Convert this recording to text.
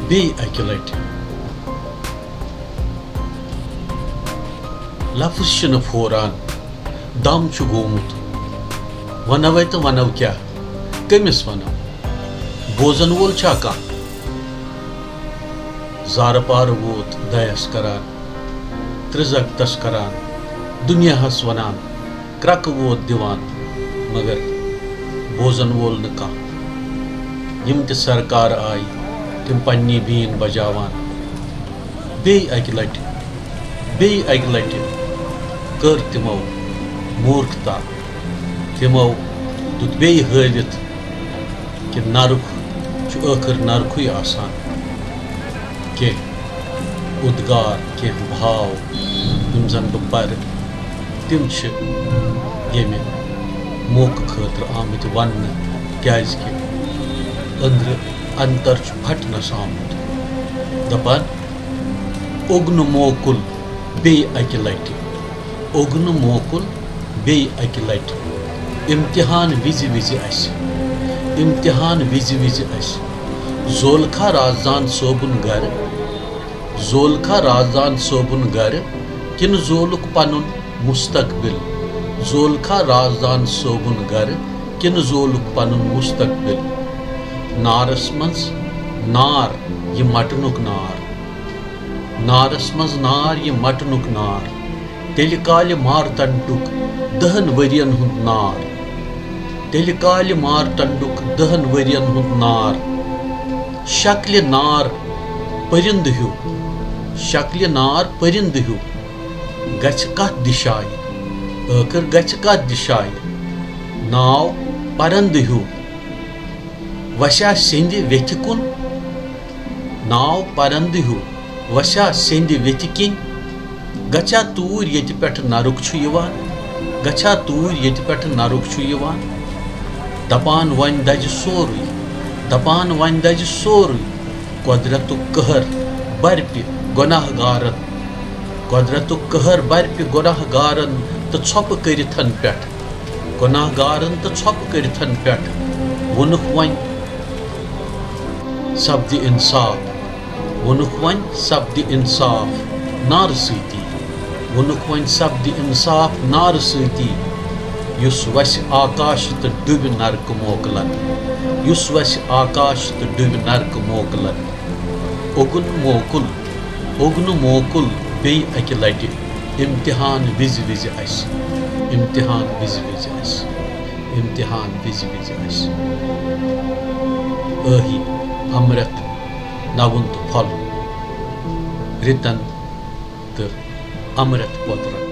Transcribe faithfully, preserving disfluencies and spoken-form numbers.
بیٚیہِ اَکہِ لَٹہِ۔ لفظ چھِنہٕ پھوران، دم چھُ گوٚمُت۔ وَنوے تہٕ وَنو کیٛاہ؟ کٔمِس وَنو؟ بوزن وول چھا کانٛہہ؟ زارٕ پارٕ ووت دَیَس کران، ترٛزگتس کران، دُنیاہس وَنان، کرٛکہٕ ووت دِوان، مگر بوزن وول نہٕ کانٛہہ۔ یِم تہِ سرکار آیہِ، تِم پننی بیٖن بجاوان۔ بیٚیہِ اَکہِ لَٹہِ، بیٚیہِ اَکہِ لَٹہِ کٔر تِمو موٗرکھتا۔ تِمو دیُت بیٚیہِ ہٲوِتھ کہِ نرُک چھُ ٲخٕر نرکھٕے آسان۔ کینٛہہ اُدگار، کینٛہہ بھاو، یِم زَن بہٕ پَرٕ، تِم چھِ ییٚمہِ موقعہٕ خٲطرٕ آمٕتۍ وَننہٕ، کیٛازِکہِ أنٛدرٕ اَنتر چھُ پھٹنَس آمُت۔ دَپان، اوٚگنہٕ موکُل بیٚیہِ اَکہِ لَٹہِ، اوٚگنہٕ موکُل بیٚیہِ اَکہِ لَٹہِ۔ اِمتِحان وِزِ وِزِ اَسہِ، اِمتِحان وِزِ وِزِ اَسہِ۔ زولکھا رازدان صٲبُن گَرٕ، زولکھا رازدان صٲبُن گَرٕ، کِنہٕ زولُکھ پَنُن مُستقبِل؟ زولکھا رازدان صٲبُن گَرٕ، کِنہٕ زولُکھ پَنُن مُستقبِل؟ نارَس منٛز نار، یہِ مَٹنُک نار۔ نارَس منٛز نار، یہِ مَٹنُک نار۔ تیٚلہِ کالہِ مارتنڈُک دَہَن ؤرِین ہُنٛد نار۔ تیٚلہِ کالہِ مارتنڈُک دَہَن ؤرِین ہُنٛد نار۔ شکلہِ نار پٔرِنٛدٕ ہیوٗ، شکلہِ نار پٔرِنٛدٕ ہیوٗ۔ گژھِ کتھ دِشایہِ؟ ٲخٕر گژھِ کتھ دِشایہِ؟ ناو پرندٕ ہیوٗ۔ وسیا سیندِ ویتھِ کُن؟ ناو پرندٕ ہیوٗ۔ وسیا سیندِ ویتھِ کِنۍ؟ گژھیا توٗرۍ ییٚتہِ پٮ۪ٹھ نرُک چھُ یِوان؟ گژھیا توٗرۍ ییٚتہِ پٮ۪ٹھ نرُک چھُ یِوان؟ دپان وۄنۍ دزِ سورُے، دپان وۄنۍ دزِ سورُے۔ قۄدرتُک قہر برپہِ گۄناہ گارن، قۄدرتُک قہر برپہِ گۄناہ گارن تہٕ ژھۄپہٕ کٔرِتھن پٮ۪ٹھ، گۄناہ گارن تہٕ ژھۄپہٕ کٔرِتھن پٮ۪ٹھ۔ ووٚنُکھ وۄنۍ سپدِ انصاف، ووٚنُکھ وۄنۍ سپدِ انصاف نارٕ سۭتی، ووٚنُکھ وۄنۍ سپدِ انصاف نارٕ سۭتی۔ یُس وسہِ آکاش تہٕ ڈُبہِ نرکہٕ موکلن، یُس وسہِ آکاش تہٕ ڈُبہِ نرکہٕ موکلن۔ اوٚگُن موکُل، اوٚگنہٕ موکُل بیٚیہِ اَکہِ لَٹہِ۔ اِمتِحان وِزِ وِزِ اَسہِ، اِمتِحان وِزِ وِزِ اَسہِ، اِمتِحان وِزِ وِزِ اَسہِ۔ ٲہی اَمرت نَوُن تہٕ پھۄلُن، رِتَن تہٕ اَمرت پوترَن۔